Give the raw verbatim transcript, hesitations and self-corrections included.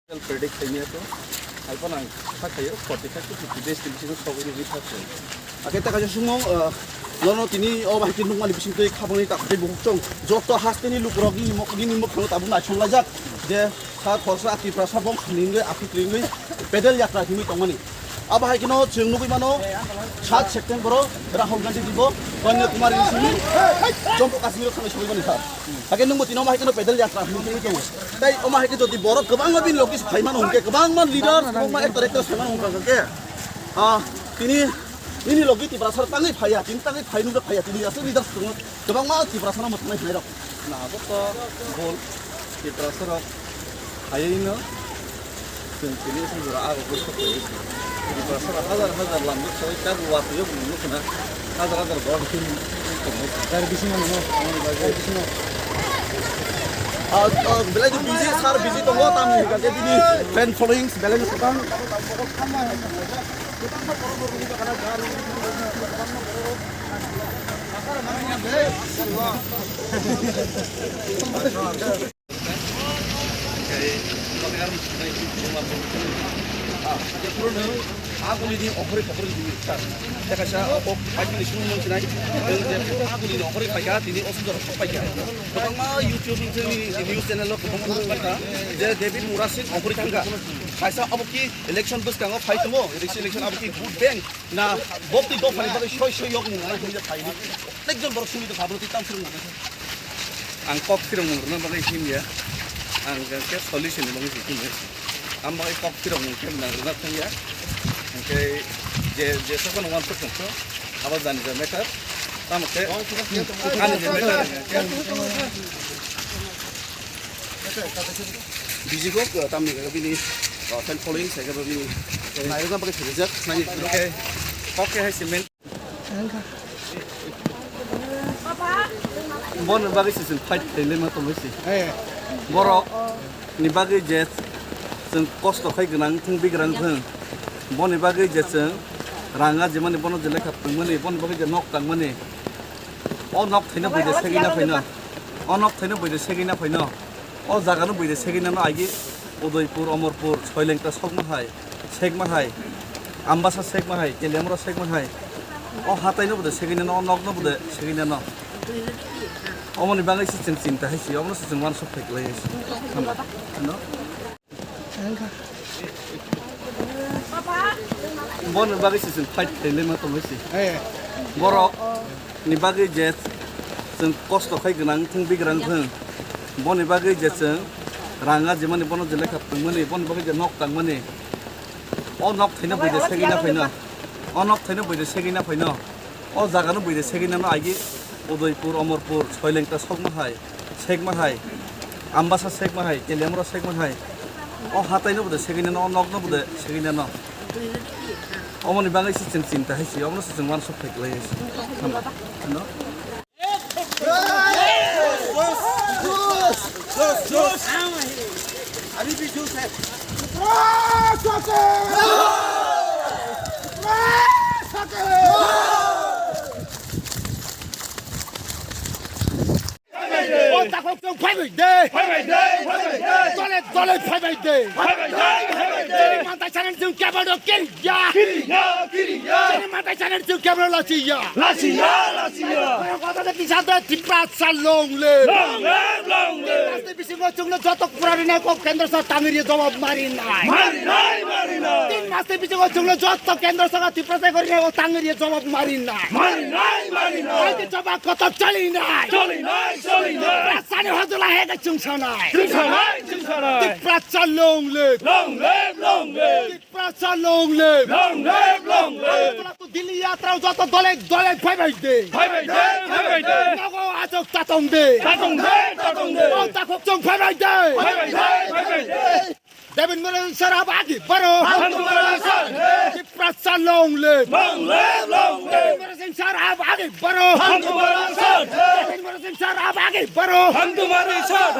Predict khaimya to. Hai phano ang kha khayo, forty-five to fifty days ni bisingo sogwi rwgwi thakse. Ake ta kaisa sumung, ah, nono tini o bahai khe nukmani bisingtwi khabangni tak tei bukhuk chwng joto hasteni lukurok nini mok-, nini mwkhangno tabuk naisonglajak je sa khorsa Tiprasa bongso hwnwi aphik ringwi pedal yatra himwi tongmani. Abo hai kheno chwng nugwi mano, saat September o Rahul Gandhi dibo Kanyakumari ni simi Jammu Kashmir o thangwi sogwi mani sa. Hakhe nwngbo tini omo hai kheno pedal yatra hwnwi thangwi tongo. Tei omo hai khe jodi borok kwbangma bini logi phai mano hwnkhe, kwbangma leaders, kwbangma actor actress phai mano hwnkha khe, ah, tini nini logi Tiprasa tangwi phaiya, tini tangwi phai nungkha phaiya, tini aswk leaders tongo. Kwbangma Tiprasano mwthangwi phairok. Na, abo to bol. Tiprasarok phaiwi no chwng tini aswk jora abo bwswk phaiwi. Tiprasarok hazar hazar lamjak sawi tabuk watwi o bumung nukho na. Hazar hazar borok tini tongo. Gari bisingo nwngo. Gari bisingo. Ah, ah, belai di busy, sir busy tongo, tamni hwnkha khe bini fan followings belai no kwbang. Kwbangma YouTube ni news channel o kwbangma nukjakha je David Murasing ophori thangkha. Kaisa abo ki election bwskango phai tongo, election, election abo ki vote bank. Na, bokti dophani bagwi soi soi yok mung nang hwnwi phaini. Ekjon borok simi tongkha, abono twi tang phwrwng nang. Ang kok phirok mung rwna bagwi himya. Ang khe solution ni bagwi se himya. Ang bagwi kok phirok mung khe nang rwna thangya. Hwnkhe je, je sokono wansuk tongkho, abo jani ja matter. Tamo khe ani je matter. Bijigo, tamni hwnkhe bini, uh, fan following, se hwnkhe bini, nairwkna bagwi thwijak, naini. Okay. Okay, hai se men. Boni bagwi se chwng fight khailai ma tongwi se. Eh. Borok ni bagwi je chwng kosto khai gwnang thung, bigrang thung. Boni bagwi je chwng rang ajimani, bono je lekha phwrwngmani, boni bagwi je nok tangmani. O nok thaino buide segwi na phaino. O nok thaino buide segwi na phaino. O jaga no buide segwi nano agi Udaipur, Omorpur, Soilengta sokma hai, sekma hai, Ambasa sekma hai, Keliamura sekma hai. O hatai no bude segwi nano, o nok no bude segwi nano. Omoni bagwi se chwng chinta hai se, omono se chwng wansuk phai kwlai hai se. Ano? Bono bagwi se chwng fight khailai ma tongwi se. Eh. Borok ni bagwi je chwng kosto khai gwnang thung, bigrang thung, boni bagwi je chwng rang ajimani, bono je lekha phwrwngmani, boni bagwi je nok tangmani, o nok thaino buide segwi na phaino, o nok thaino buide segwi na phaino, o jaga no buide segwi nano agi Udaipur, Omorpur, Soilengta sokma hai, sekma hai, Ambasa sekma hai, Keliamura sekma hai, o hatai no bude segwi nano, o nok no bude segwi nano. Omoni bagwi se chwng chinta hai se, omono se chwng wansuk phai kwlai hai se. Ano? O takhuk chwng phaibai de. Phaibai de, phaibai de. Dole dole phaibai de. Phaibai de, phaibai de. Chini mantai sanani chwng kebado kiriya. Kiriya, kiriya. Chini mantai sanani chwng kebado lachiya. Lachiya, lachiya. Kota de tisate Tiprasa long live. Long live, long live. Bisingo chwngno joto purani nai kok kendro sa tangri jawab mari nai. Mari nai, mari nai. Tin mas ni bisingo chwngno joto kendro sa Tiprasa gori nai o tangri jawab mari nai. Mari nai, mari nai. Ai jawab koto chali nai. Chali nai, chali nai. Tiprasa ni hojula hega chwng sanai. Chwng sanai, chwng sanai. Tiprasa long live. Long live, long live. Tiprasa long live. Long live, long live. Dilli yatra joto dole dole phaibai de. Phaibai de, phaibai de. Nogo achuk tatong de. Tatong de, tatong de. O takhuk chwng phaibai de. Phaibai de, phaibai de. David Murasing sar ab agi baro. Hantu Murasing sar. Tiprasa long live. Long live, long live. David Murasing sar ab agi baro. Hantu Murasing sar. David Murasing sar ab agi baro. Hantu Murasing sar.